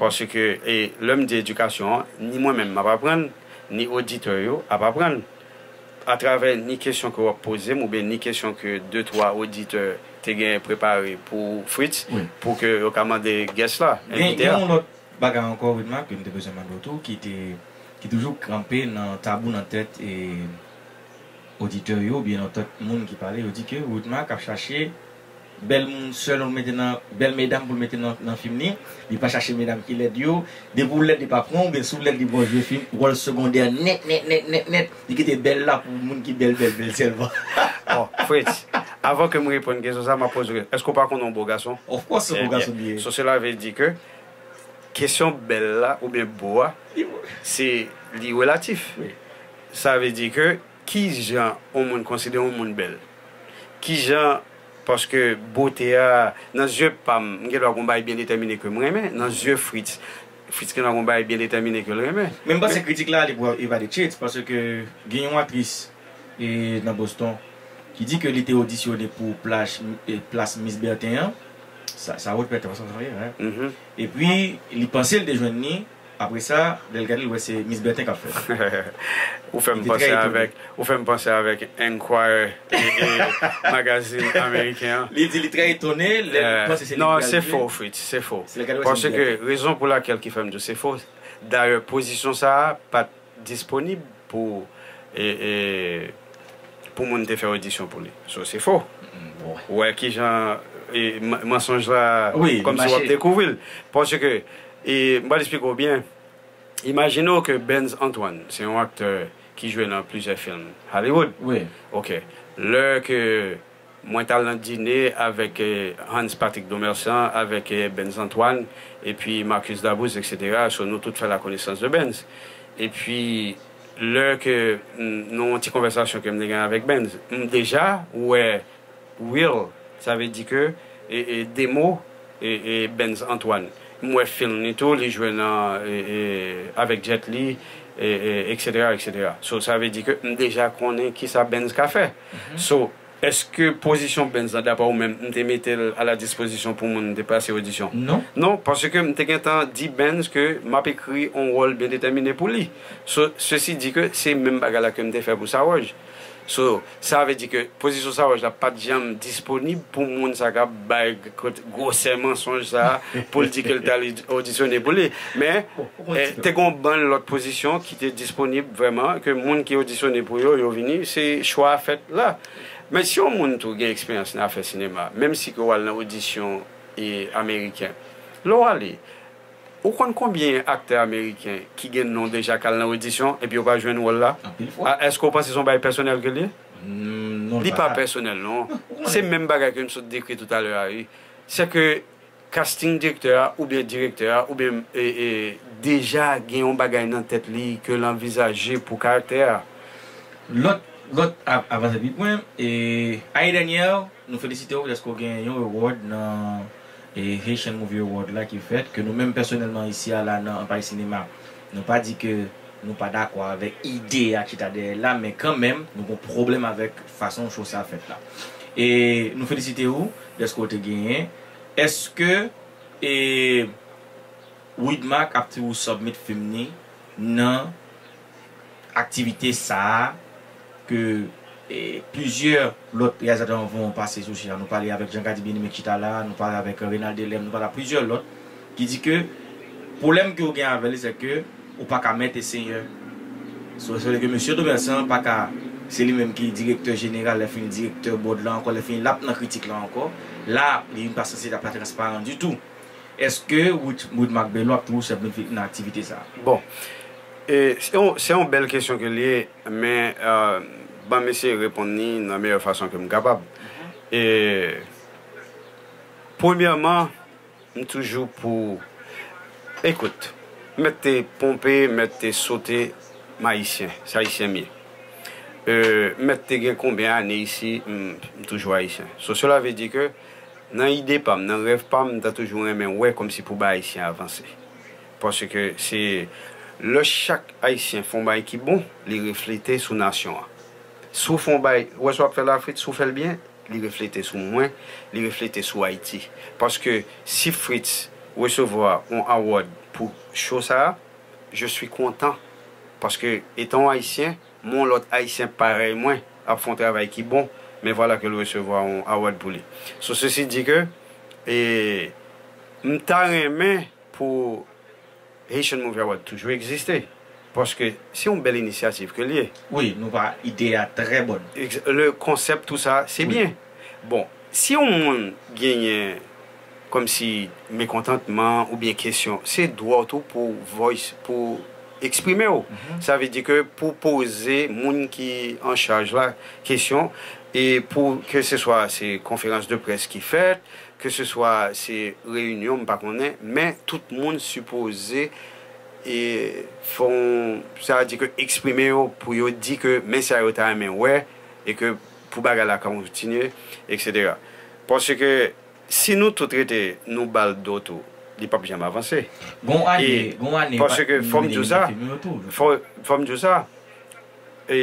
Paske, e, lè m di edikasyon an, ni mwen menm m ap aprann, ni oditè yo ap aprann. Atravè ni kesyon ke w ap poze m, oubyen ni kesyon ke de, twa oditè te gen prepare pou Fritz, pou ke yo ka mande guest la, envite a. Gen yon lòt bagay ankò, Widma, ke m te bezwen mande w tou, ki te, ki toujou kanpe nan tabou nan tèt, e, oditè yo, oubyen nan tèt moun ki pale, yo di ke Widma k ap chache bèl moun sèl pou l mete nan, bèl medam pou l mete nan, nan fim li. Li pa chache medam ki lèd yo. Depi w lèd, li pa pran w, oubyen si w lèd, li ba w jwe fim, wòl segondè nèt, nèt, nèt, nèt, nèt. Li kite bèl la pou moun ki bèl, bèl, bèl sèlman. Bon, Fritz, avan ke m reponn kesyon sa, m ap poze w, èske w pa konnen yon bo gason? Of course, se yon bo gason li ye. So, sela vle di ke kesyon bèl la oubyen bo a, se, li relatif. Sa vle di ke kijan yon moun konsidere yon moun bèl? Kijan, paske bote a, nan zye pa m, m gen dwa gen yon bagay byen detèmine ke m renmen, nan zye Fritz, Fritz gen dwa gen yon bagay byen detèmine ke l renmen. Men m panse kritik la, li pou evaluate, paske gen yon aktris, e, nan Boston, ki di ke li te odisyone pou plas, e, plas Miss Bertin an. Sa, sa wòt Bertin, pa sa, sa, hein? Epi, li panse l te jwenn li, apre sa, lè l gade, l wè se Miss Bertin k ap fè l. Ou fè m panse avèk, ou fè m panse avèk Enquirer, e, e, magazin ameriken an. Li di li trè etone, lè l panse se li ki al jwe. Non, se fo, Fritz, se fo. Paske rezon pou lakèl ki fè m di w se fo, dayè, pozisyon sa a pa t disponib pou, e, e, pou moun te fè odisyon pou li. So, se fo. Ou wè kijan, e, ma-, mansonj la, kòmsi w ap dekouvri l. Paske, e, m pral eksplike w byen. Imajine w ke Benz Antoine, se yon aktè ki jwe nan plizyè fim Hollywood. Wi. Ok. Lè ke mwen t al nan dine avèk eh, Hans Patrick Domersan, avèk eh, Benz Antoine, epi Marcus Dabous, etsetera. So, nou tout fè la konesans de Benz. Epi, lè ke mm, nou yon ti konvèsasyon ke m te gen avèk Benz, m deja wè Will, sa vle di ke e, e, demo e, e, Benz Antoine. M wè fim li tou, li jwe nan e, e, avèk Jet Li, e, e, etsetera, etsetera. So, sa vle di ke m deja konnen kisa Benz ka fè. So, èske pozisyon Benz la, dapre ou menm, m te mete l a la dispozisyon pou moun te pase odisyon? Non. Non, paske m te gentan di Benz ke m ap ekri yon wòl byen detèmine pou li. So, sesi di ke se menm bagay la ke m te fè pou Sauvage. So, sa vle di ke pozisyon Sauvage la pa t janm disponib pou moun sa k ap bay gwosè mansonj sa a pou l di ke l t al odisyone pou li. Men, eh, te gen yon bann lòt pozisyon ki te disponib vrèman, ke moun ki odisyone pou yo, yo vini, se chwa a fèt la. Men si yon moun tou gen eksperyans nan afè sinema, menm si ke w al nan odisyon e ameriken, lè w ale, ou konn konbyen aktè ameriken ki gen non deja k al nan odisyon epi yo pa jwenn wòl la? Anpil fwa. Èske w panse se yon bagay pèsonèl ke l ye? Non, Li pa pèsonèl, non. Se menm bagay ke m sot dekri toutalè a, wi. Se ke casting direktè a oubyen direktè a oubyen e, e, deja gen yon bagay nan tèt li ke l anvizaje pou karaktè a. Lòt lòt ap avanse pi lwen. E, ane dènyè, nou felisite w dèske w gen yon award nan e, Haitian Movie Award la ki fèt, ke nou menm pèsonèlman isi a la nan Anpay Sinema, nou pa di ke nou pa dakò avèk ide a ki ta dèyè l la, men kanmenm, nou gen pwoblèm avèk fason cho sa fèt la. E nou felisite w dèske w te genyen. Èske e, Widmark ap toujou submit fim ni nan aktivite sa a ke e, plizyè lòt reyalizatè anvan w pase sou chita. Nou pale avèk Jean Cady Bien-Aimé ki chita la, nou pale avèk Renald Delem, nou pale ak plizyè lòt ki di ke pwoblèm ke w gen avè l, se ke ou pa ka mèt e senyè. So, se vle ke mesye Domersan pa ka, se li menm ki direktè jeneral, lè fini direktè board la ankò, lè fini l ap nan kritik la ankò. La, li pa sanse, l pa transparan ditou. Èske Widmark Bello ap toujou submit fim nan aktivite sa a? Bon, e, se yon, se yon bèl kesyon ke l ye, men e, ban m eseye reponn li nan meyè fason ke m kapab. E, premyèman, m toujou pou, ekout, mèt te ponpe, mèt te sote, m ayisyen, se ayisyen m ye. E, mèt te gen konbyen ane isi, m, m toujou ayisyen. So, cela veut dire que nan ide pa m, nan rèv pa m, m ta toujou renmen wè kòmsi pou bay ayisyen avanse. Paske se lè chak ayisyen fè yon bagay ki bon, li reflete sou nasyon an. Si w fè yon bagay, ou wè sa w ap fè la, Fritz, si w fè l byen, li reflete sou mwen, li reflete sou Ayiti. Paske si Fritz resevwa yon award pou cho sa a, je suis content. Paske etan yon ayisyen, men yon lòt ayisyen parèy mwen ap fè yon travay ki bon, men vwala ke l resevwa yon award pou li. So, sesi di ke e, m ta renmen pou Haitian Movie Award toujou egziste, paske se yon bèl inisyativ ke l ye. Wi, nou pa, ide a trè bòn. Le konsèp, tou sa, se byen. Bon, si yon moun genyen kòmsi mekontantman oubyen kesyon, se dwa w tou pou voice, pou eksprime w. Sa vle di ke pou poze moun ki an chaj la kesyon, e pou ke se swa se konferans de près ki fèt, ke se swa se reyinyon, m pa konnen, men tout moun sipoze e fè yon, sa vle di ke eksprime yo pou yo di ke men sa yo ta renmen wè, e ke pou bagay la kontinye, etsetera. Paske si nou tout rete nou ba l do tou, li p ap janm avanse. Gon ane, gon ane. Paske fò m di w sa, fò, fò m di w sa, e,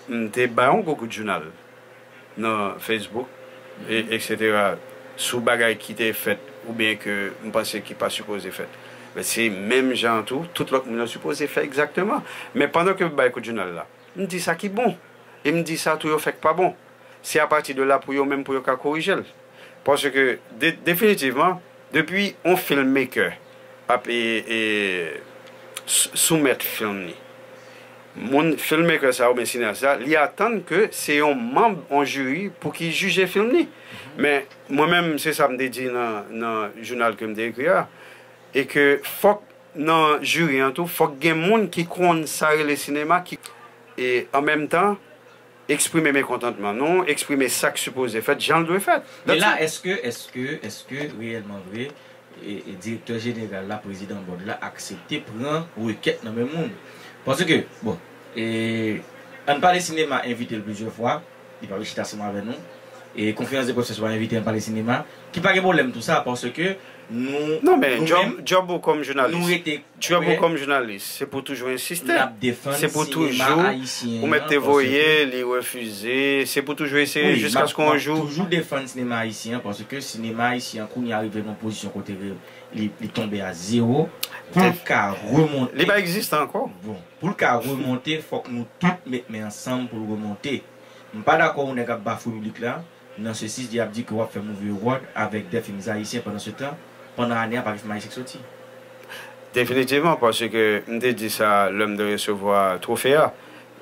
m te bay yon gwo kout jounal nan Facebook, e, etsetera, sou bagay ki te fèt oubyen ke m panse ki pa sipoze fèt. Men se menm jan tou, tout lòt moun yo sipoze fè egzakteman. Men pandan ke m bay kout jounal la, m di sa ki bon. E m di sa tou yo fè k pa bon. Se apati de la pou yo menm pou yo ka korije l. Paske de, definitivman, depi yon filmmaker ap e, e, soumèt fim li, moun filmmaker sa oubyen sineyas la, li atann ke se yon manm yon jiri pou ki jije fim li. Men mwen menm, se sa m te di nan, nan jounal ke m te ekri a, e ke fòk nan jiri an tou, fòk gen moun ki konn sa rele sinema, ki, e an menm tan, eksprime mekontantman nou, eksprime sa k sipoze fèt, jan l dwe fèt. Men la, èske, èske, èske reyèlman vre, e, e direktè jeneral la, prezidan bòd la, aksepte pran rekèt nan men moun? Paske, bon, e, ann pale sinema envite l plizyè fwa, li pa vle chita ansanm avè nou. E konferans de près yo pa envite ann pale sinema, ki pa gen pwoblèm tou sa, paske nou, Non, men djòb ou kòm jounalis. Djòb ou kòm jounalis, se pou toujou ensiste. Se pou toujou, ou mèt te voye, li refize, se pou toujou eseye jiskaske yon jou. Toujou defann sinema ayisyen an, paske sinema ayisyen an kounye a rive nan yon pozisyon kote li, li tonbe a zewo. Pou l ka remonte. Li pa egziste ankò. Bon, pou l ka remonte, fòk nou tout met men ansanm pou l remonte. M pa dakò yon nèg ap bafwe piblik la, nan sesi, y ap di ke w ap fè Movie Award avèk de films ayisyen pandan se tan, pandan ane a pa gen film ayisyen k soti. Definitivman, paske m te di sa lè m te resevwa twofe a,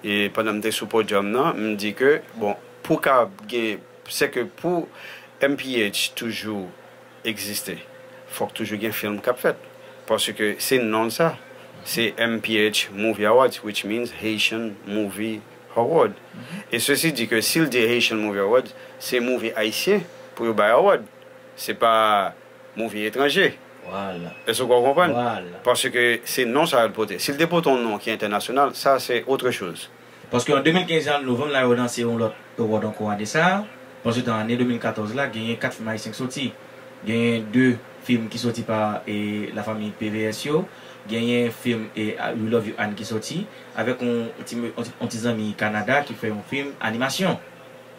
e pandan m te sou podyòm nan, m di ke, bon, pou ka gen, se ke pou M P H toujou egziste, fòk toujou gen film k ap fèt. Paske se non l sa. Se M P H Movie Awards, which means Haitian Movie Award. E sesi di ke si l di Haitian Movie Awards, se movie ayisyen pou yo bay award. Se pa movie etranje. Èske w konprann? Paske se non sa yo l pote. Si l te pote yon non ki entènasyonal, sa se autre chose. Paske an de mil kenz an novanm la, yo lanse yon lòt award ankò a de sa. Pandan se tan, ane de mil katòz la, genyen kat film ayisyen ki soti. Genyen de film ki soti pa, e, lafanmi P V S yo. Genyen film, e, We Love You Ann ki soti, avèk yon, yon ti, yon ti, yon ti zanmi Kanada ki fè yon film animasyon.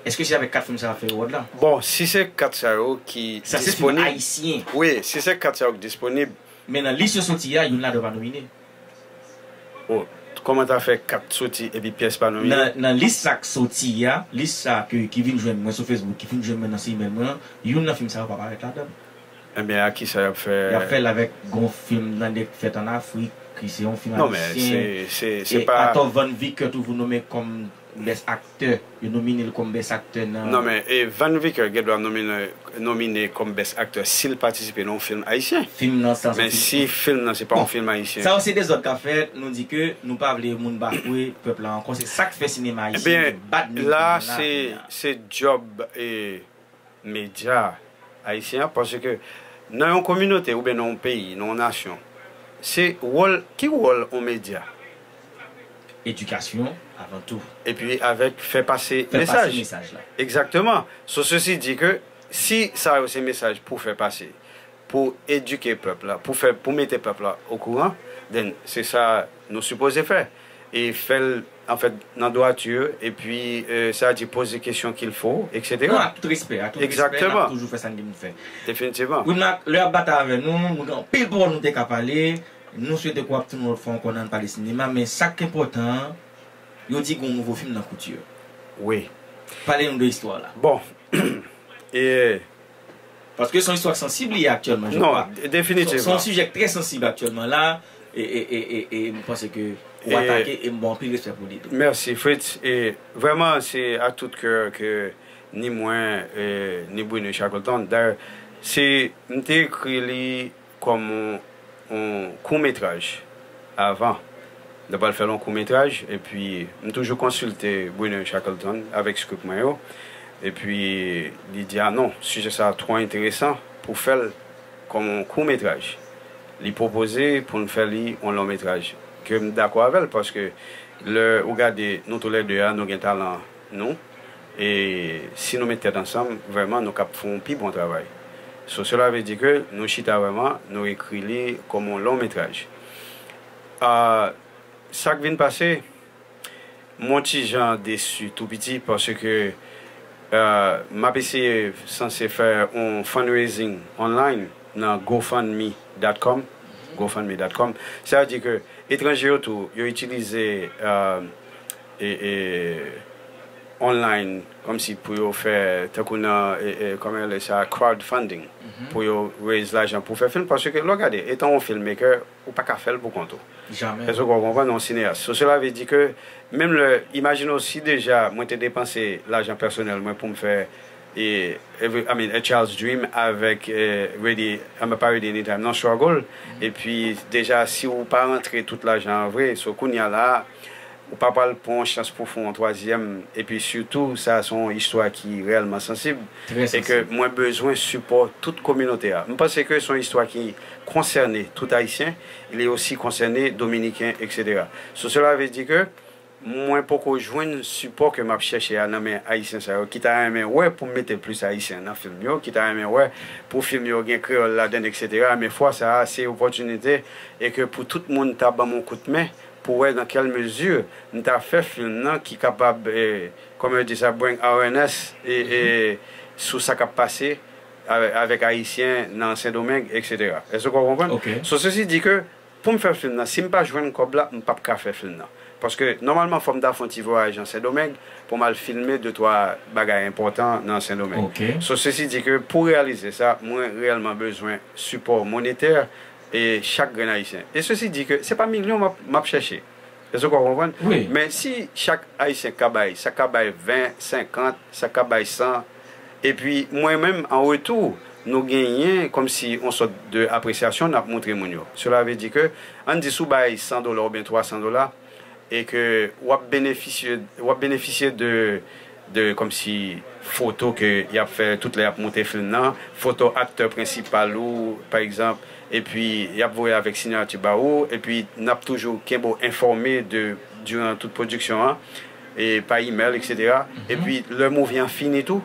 Èske se avèk kat film sa y ap fè award la? Bon, si se kat sa yo ki disponib. Ayisyen. Wi, si se kat sa yo ki disponib. Men nan lis yo soti a, youn ladan yo pa nomine. Oh, kòman ta fè kat soti epi pyès pa nomine? Nan, nan lis sa k soti a, lis sa ke, ki vin jwenn mwen sou Facebook, ki vin jwenn mwen nan se email mwen an, youn nan film sa yo pa parèt ladan l. Ebyen, a kisa y ap fè? Y ap fè l avèk gon film nan nèg fèt an Afrik, ki se yon film ayisyen. Non, men se, se, se pa. Atò Van Vicker toujou nonmen kòm best actor. Yo nomine l kòm best actor nan. Non, men e Van Vicker gen dwa nomine, nomine kòm best actor si l patisipe nan yon film ayisyen. Film nan sa. Men si film nan se pa yon film ayisyen. Sa yo se dezòd k ap fèt, nou di ke nou pa vle moun bafwe pèp la ankò. Se sa k fè sinema ayisyen bad. Ebyen, la se, se djòb e medya ayisyen an, paske nan yon kominote oubyen nan yon peyi, nan yon nasyon, se wòl, ki wòl yon medya? Edikasyon, avan tou. Epi avèk fè pase mesaj. Fè pase mesaj la. Egzakteman. So, sesi di ke si sa yo se mesaj pou fè pase, pou edike pèp la, pou fè, pou mete pèp la okouran, then se sa nou sipoze fè. E fè l, anfèt, nan dwati, epi, e, sa di poze kesyon qu'il faut, et cetera. Non, ak tout respè, ak tout respè, n ap toujou fè sa n gen pou n fè. Definitivman. Wilmac, lè y ap batay avè nou, nou gen anpil pawòl nou te ka pale. Nou swete ke w ap tounen yon lòt fwa ankò nan pale sinema, men sa k enpòtan an, yo di gen yon nouvo fim nan kouti. Wi. Pale nou de istwa la. Bon, e, Paske se yon istwa k sansib li ye aktyèlman, je crois. Non, definitivman. Se yon sijè k trè sansib aktyèlman la, e, e, e, e, e m panse ke ou atake e m ba w anpil respè pou li tou. Mèsi, Fritz. E vrèman, se ak tout kè ke ni mwen, e, ni Bruno Shackleton. Dayè, se, m te ekri li kòm yon, yon kout metraj avan. M ta pral fè l yon kout metraj, epi m toujou konsilte Bruno Shackleton avèk script mwen yo. Epi li di, a non, sijè sa a twò enteresan pou fè l kòm yon kout metraj. Li pwopoze pou n fè li yon long metraj. Ke m dakò avè l, paske lè ou gade nou toulède a, nou gen talan nou. E si nou met tèt ansanm, vrèman, nou kab fè yon pi bon travay. So, cela veut dire que nou chita vrèman, nou ekri li kòm yon long metraj. A, sa k vin pase, m yon ti jan desi tou piti, paske, e, m ap eseye sanse fè yon fundraising online nan gofundme dot com, gofundme dot com. Sa vle di ke etranje yo tou, yo itilize, e, e, e, online, kòmsi pou yo fè, tankou nan, e, e, kòman yo rele sa, crowdfunding, pou yo raise lajan pou fè film, paske lè w gade, etan yon filmmaker, ou pa ka fè l pou kont ou. Jamè. Èske w konprann, yon sineyas? So, cela veut dire que, menm lè, imajine w si deja mwen te depanse lajan pèsonèl mwen pou m fè e, every, I mean, A Child's Dream avèk, eh, Ready, I'm pa Ready Anytime, non, Struggle. Epi, deja, si w pa rantre tout lajan an vre, so kounye a la, ou pa pral pran yon chans pou fè yon twazyèm. Epi, sitou, sa se yon istwa ki reyèlman sansib. E ke mwen bezwen sipò tout kominote a. M panse ke se yon istwa ki konsène tout Ayisyen, li osi konsène Dominiken, et cetera. So, cela veut dire que mwen poko jwenn sipò ke m ap chèche a nan men Ayisyen sa yo, ki ta renmen wè pou m mete plis Ayisyen nan fim yo, ki ta renmen wè pou fim yo gen kreyòl ladan l, et cetera. Men fwa sa a, se opòtinite e ke pou tout moun ta ban m yon kout men pou wè nan kèl mezi m ta fè fim nan ki kapab, eh, kòman yo di sa, bring awareness e, e sou sa k ap pase avè-, avèk Ayisyen nan Sendomeng, et cetera. Èske w konprann? So, ceci dit que pou m fè fim nan, si m pa jwenn kòb la, m p ap ka fè fim nan. Paske, nòmalman, fò m ta fè yon ti vwayaj an Sendomeng pou m al filme de twa bagay enpòtan nan Sendomeng. So, ceci dit que pou reyalize sa, mwen reyèlman bezwen sipò monetè e chak grenn Ayisyen. E ceci dit que se pa milyon m ap, m ap chèche. Èske w konprann? Men si chak Ayisyen ka bay, sa ka bay ven, senkant, sa ka bay san, epi mwen menm, an retou, nou genyen kòmsi yon sòt de apresyasyon n ap montre moun yo. Cela veut dire que, ann di si w bay san dola oubyen twa san dola, e ke w ap benefisye, w ap benefisye de, de kòmsi foto ke y ap fè tout lè y ap monte fim nan, foto aktè prensipal ou, pa egzanp, epi y ap voye avèk siyati ba ou, epi n ap toujou kenbe w enfòme de, diran tout pwodiksyon an, e pa email, et cetera. Epi, lè movie an fini tou,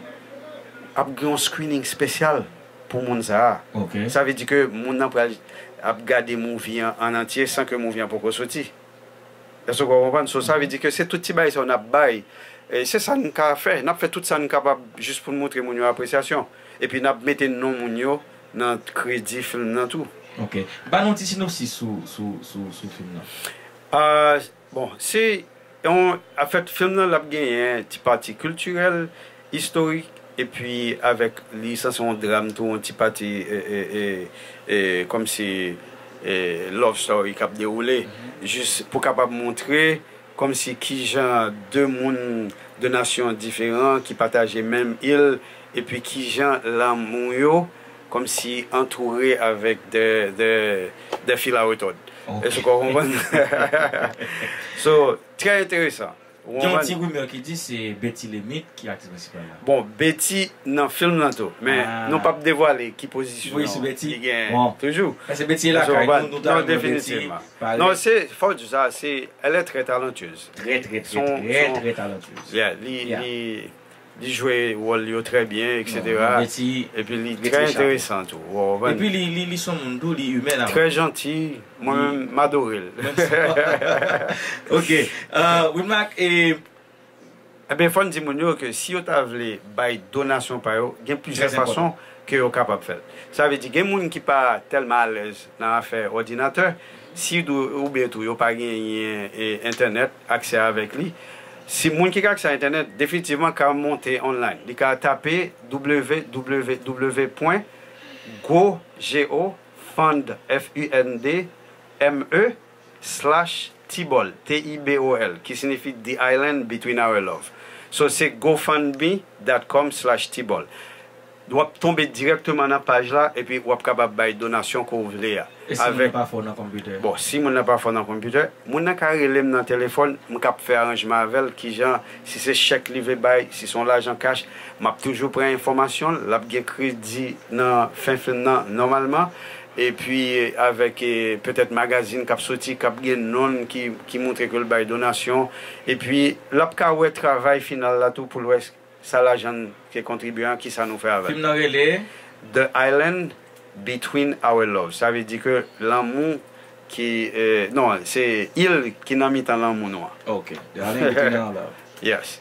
ap gen yon screening espesyal pou moun sa a. Sa vle di ke moun nan pral ap gade movie an an antye san ke movie an poko soti. Èske w konprann? So, sa vle di ke se tout ti bagay sa yo n ap bay. E se sa n ka fè. N ap fè tout sa n kapab jis pou n montre moun yo apresyasyon. Epi n ap mete non moun yo nan kredi fim nan tou. Ok. Ba nou ti sinopsis sou, sou, sou, sou fim nan. Ah, bon, se yon, anfèt, fim nan l ap genyen ti pati kiltirèl, istorik, epi avèk li sanse yon dram tou, yon ti pati, e, e, e, e, kòmsi, e, love story k ap dewoule. Jis pou kapab montre kòmsi kijan de moun, de nasyon diferan ki pataje menm il, epi kijan lanmou yo kòmsi antoure avèk de, de, de fil a retòd. Ok. Èske w konprann? So, trè enteresan. Gen yon ti rimè ki di se Betty Lemit ki aktris prensipal la. Bon, Betty nan fim nan tou, men nou p ap devwale ki pozisyon li gen toujou. Paske Betty e lakay nou, nou ta renmen Betty. Non, se, fò w di sa, se, elle est très talentueuse. Très, très, très, très, très talentueuse. Yeah, li, li, li jwe wòl yo trè byen, et cetera. Epi li trè enteresan tou, ou konprann? Epi li, li, li se yon moun dou, li imè la. Trè janti, mwen menm, m adore l. Ok. Euh, Wilmac, e, Ebyen, fò n di moun yo ke si yo ta vle bay donasyon pa yo, gen plizyè fason ke yo kapab fè l. Sa vle di, gen moun ki pa tèlman alèz nan afè òdinatè, si dou-, oubyen tou yo pa genyen, e, entènèt, aksè avèk li. Si moun ki gen aksè a entènèt, definitivman ka monte online. Li ka tape W W W pwen go, G O, fund, F U N D, M E, slash Tibol, T I B O L, ki siyifi The Island Between Our Love. So, se gofundme dot com slash Tibol. W ap tonbe dirèkteman nan paj la, epi w ap kapab bay donasyon ke w vle a. E si moun nan pa fò nan konpitè? Bon, si moun nan pa fò nan konpitè, moun nan ka rele m nan telefòn, m k ap fè aranjman avè l, kijan, si se chèk li vle bay, si se yon lajan kach, m ap toujou pran enfòmasyon l, l ap gen kredi nan fen fim nan nòmalman. Epi, avèk, e, petèt magazin k ap soti, k ap gen non l ki, ki montre ke l bay donasyon. Epi, l ap ka wè travay final la tou pou l wè sa lajan l ke kontribye an, kisa nou fè avè l. Fim nan rele? The Island Between Our Love. Sa vle di ke lanmou ki, e, non, se il ki nan mitan lanmou nou an. Ok. The Island Between Our Love. Yes.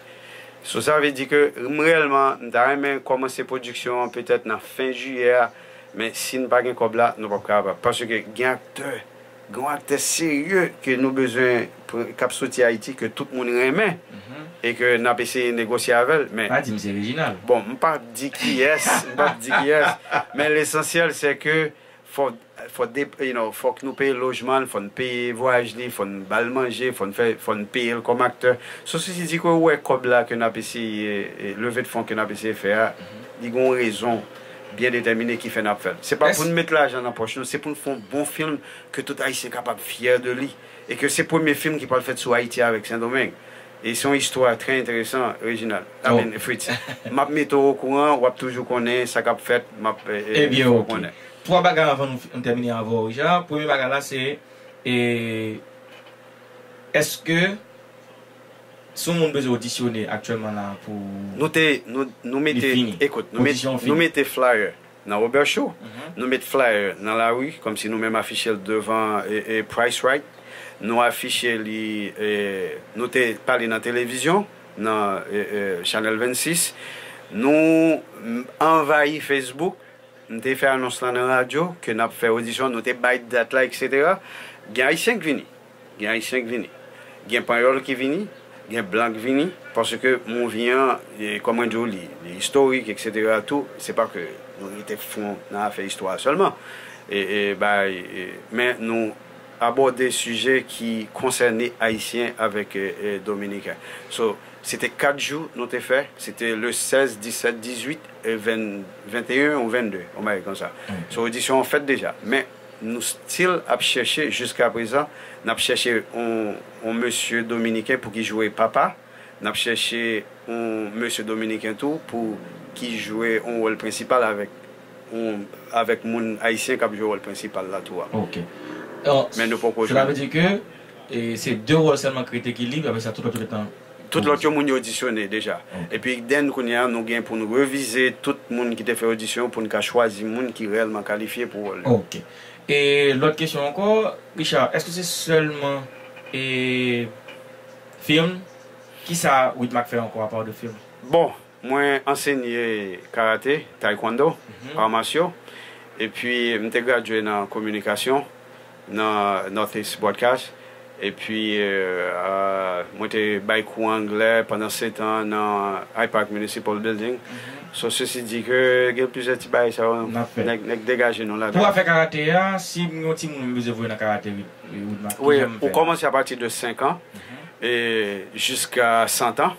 So, sa vle di ke m reyèlman, m ta renmen kòmanse pwodiksyon an petèt nan fen jiyè a, men si n pa gen kòb la, nou p ap kapab. Paske gen aktè, gen yon aktè serye ke nou bezwen pran, k ap soti Ayiti, ke tout moun renmen, e ke n ap eseye negosye avè l, men. Pa di m se Reginald. Bon, m p ap di kiyès, m p ap di kiyès, men lesansyèl, se ke fò, fò de, you know, fòk nou peye lojman l, fò n peye vwayaj li, fò n ba l manje, fò n fè, fò n peye l kòm aktè. So, sesi di ke ou wè kòb la ke n ap eseye, e, leve de fon ke n ap eseye fè a, li gen yon rezon byen detèmine ki fè n ap fè l. Se pa pou n met lajan nan pòch nou, se pou n fè yon bon fim ke tout Ayisyen kapab fyè de li. E ke se premye fim ki pral fèt sou Ayiti avèk Sendomeng. E se yon istwa trè enteresan, Reginald. I mean, Fritz. M ap mete w okouran, w ap toujou konnen sa k ap fèt, m ap, e, e, fè w konnen. Ebyen, oke. Twa bagay anvan nou, nou tèmine avè w, Richard. Premye bagay la, se, e, èske si yon moun bezwen odisyone aktyèlman la pou... Nou te, nou, nou mete, ekout, nou met-, nou mete flyer nan Robert Show. Nou met flyer nan lari, kòmsi nou menm afiche l devan, e, e, Price Right. Nou afiche li, e, nou te pale nan televizyon, nan, e, e, Chanèl vennsis. Nou, m, anvayi Facebook. M te fè anons lan nan radyo ke n ap fè odisyon, nou te bay dat la, etsetera. Gen Ayisyen k vini. Gen Ayisyen k vini. Gen Panyòl ki vini, gen Blan k vini, paske movie an, e, kòm mwen di w, li, li istorik, etsetera tou. Se pa ke nou rete fon nan afè istwa sèlman. E, e, bay, e, men nou abòde sijè ki konsène Ayisyen avèk, e, e, Dominiken. So, se te kat jou nou te fè. Se te le sèz, disèt, dizuit, e, ven, venteyen ou vennde, yon bagay konsa. So, odisyon an fèt deja. Men, nou still ap chèche, jiska prezan, n ap chèche yon, yon mesye dominiken pou ki jwe papa. N ap chèche yon mesye dominiken tou pou ki jwe yon wòl prensipal avèk, yon, avèk moun ayisyen k ap jwe wòl prensipal la tou a. Ok. Men nou poko jwenn. Cela veut dire que, e, se de wòl sèlman ki rete ki lib, apre sa tout lòt yo gentan... Tout lòt yo, moun yo odisyone deja. Ok. Epi, then, kounye a, nou gen pou n revize tout moun ki te fè odisyon pou n ka chwazi moun ki reyèlman kalifye pou wòl yo. Ok. E lòt kesyon ankò, Richard, èske se sèlman, e, fim? Kisa Widmark fè ankò apa de fim? Bon, mwen ansenye karate, taekwondo, art martiaux, epi m te gradye nan kominikasyon nan Northeast Broadcast. Epi, e, a, mwen te bay kou anglè pandan sèt an nan Hyde Park Municipal Building. So, sesi di ke gen plizyè ti bagay sa yo, nèg, nèg degaje nou ladan. Pou afè karate a, si yon timoun bezwen voye nan karate, Widmark, kijan m fè? Wi, ou kòmanse apati de senk an, e, jiska san an.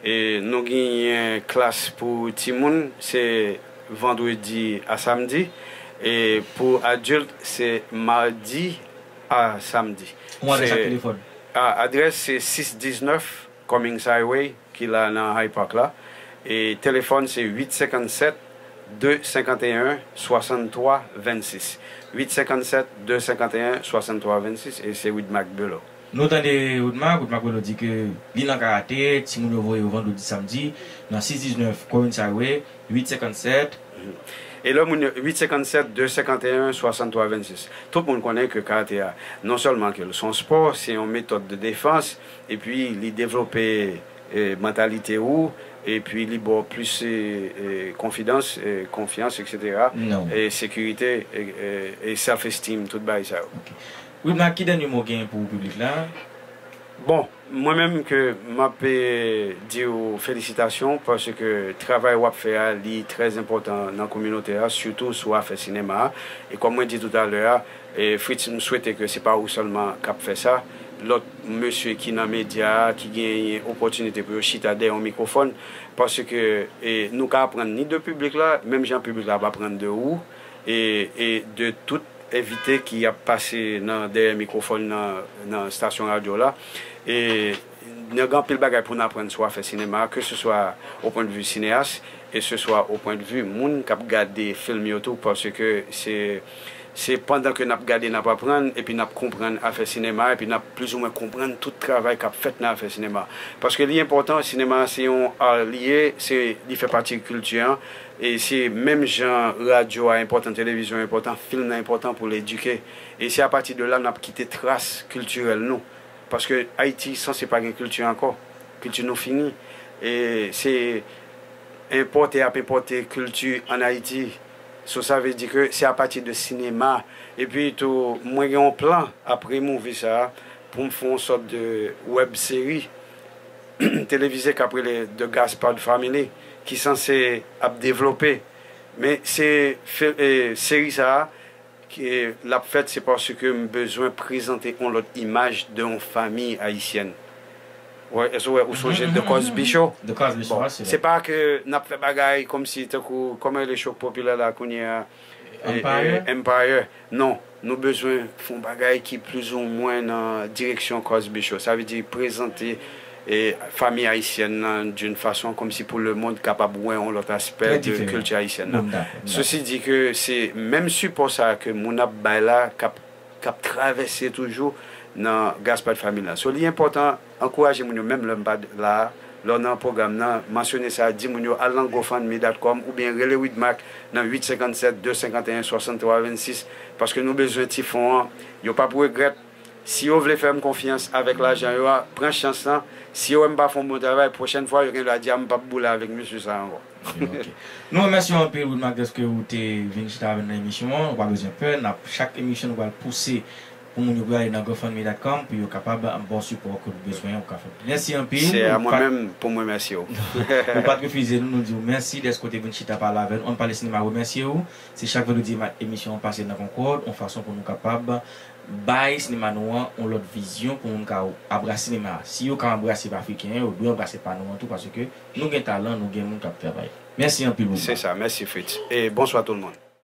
E nou genyen klas pou timoun, se vandredi a samdi. E pou adilt, se madi a samdi. Yon adrès ak telefòn. A, adrès se sis diznèf Cummings Highway, ki la nan Hyde Park la. E telefòn se uit senkannsèt, de senkanteyen, swasanntwa vennsis. Uit senkannsèt, de senkanteyen, swasanntwa vennsis, e se Widmark Bello. Nou tande Widmark, Widmark Bello di ke li nan karate, timoun yo voye yo vandredi, samdi, nan sis diznèf Cummings Highway, uit senkannsèt. E lè moun yo, uit senkannsèt, de senkanteyen, swasanntwa vennsis. Tout moun konnen ke karate a, non sèlman ke l se yon spò, se yon metòd de defans, epi li devlope, e, mantalite ou, epi li ba w plis, e, e, konfidans, e, konfyans, etsetera, e sekirite, e, e, e self esteem, tout bagay sa yo. Ok. Widmark, ki dènye mo w genyen pou piblik la? Bon, mwen menm ke m ap, e, di w felisitasyon paske travay w ap fè a, li trè enpòtan nan kominote a, sitou sou afè sinema a. E kòm mwen di toutalè a, e, Fritz, m swete ke se pa ou sèlman k ap fè sa. Lòt mesye ki nan medya a, ki genyen opòtinite pou yo chita dèyè yon mikwofòn, paske, e, nou ka aprann ni de piblik la, menm jan piblik la ap aprann de ou, e, e de tout envite ki ap pase nan dèyè mikwofòn nan, nan estasyon radyo la. E n gen anpil bagay pou n aprann sou afè sinema, ke se swa o pwen de vi sineyas, e se swa o pwen de vi moun k ap gade fim yo tou, paske se, se pandan ke n ap gade, n ap aprann, epi n ap konprann afè sinema, epi n ap plizoumwen konprann tout travay k ap fèt nan afè sinema. Paske li enpòtan, sinema se yon ar li ye, se, li fè pati kilti an, e se menm jan radyo a enpòtan, televizyon enpòtan, fim nan enpòtan pou l edike. E se apati de la n ap kite tras kiltirèl nou. Paske Ayiti sanse pa gen kilti ankò. Kilti nou fini. E se enpòte y ap enpòte kilti ann Ayiti. So, sa vle di ke se apati de sinema. Epi tou, mwen gen yon plan apre movie sa a pou m fè yon sòt de wèb seri televize k ap rele The Gaspard Family, ki sanse ap devlope. Men se fi-, e, seri sa a, Ke l ap fèt, se paske m bezwen prezante yon lòt imaj de yon fanmi ayisyèn. Wè, èske w wè, ou sonje The Cosby Show? The Cosby Show, Bon, wi, se se pa ke n ap fè bagay kòmsi, tankou, kòman rele show k popilè la kounye a? Empire? Empire. Non, nou bezwen fè yon bagay ki plizoumwen nan direksyon Cosby Show. Sa vle di prezante e fanmi ayisyèn nan d'une façon kòmsi pou lemonn kapab wè yon lòt aspè Trè de diferan. Kilti ayisyèn Bon, nan. m dakò, m Ceci dit ke se menm sipò sa ke moun ap bay la k ap k ap travèse toujou nan Gaspard Family la. So li enpòtan ankouraje moun yo menm lè m pa la, lè w nan pwogram nan, mansyone sa, di moun yo al nan gofundme dot com oubyen rele Widmac nan uit senkannsèt de senkanteyen swasanntwa vennsis paske nou bezwen ti fon an. Yo p ap regrèt. Si yo vle fè m konfyans avèk lajan yo a, pran chans lan. Si yo wè m pa fè yon bon travay, pwochèn fwa yo gen dwa di a m p ap boule avèk mesye sa ankò. Ok. Nou remèsye w anpil, Widmac, dèske ou te vin chita avè n nan emisyon an. Ou pa bezwen pè. N ap, chak emisyon, nou pral pouse pou moun yo pou y ale nan gofundme dot com pou yo kapab ba w sipò ke w bezwen, ou ka fè. Mèsi anpil. Se a Ou mwen pa- menm pou m remèsye w. Ou pa t refize nou, nou di w mèsi dèske w te vin chita pale avè nou. Ann Pale Sinema remèsye w. Se chak vandredi ma- emisyon an pase nan Concorde, yon fason pou nou kapab bay sinema nou an yon lòt vizyon pou moun ka anbrase sinema. Si yo ka anbrase pa afriken an, yo dwe anbrase pa nou an tou, paske nou gen talan, nou gen moun k ap travay. Mèsi anpil, Widmac. Se sa, mèsi Fritz. E bonswa tout le monde.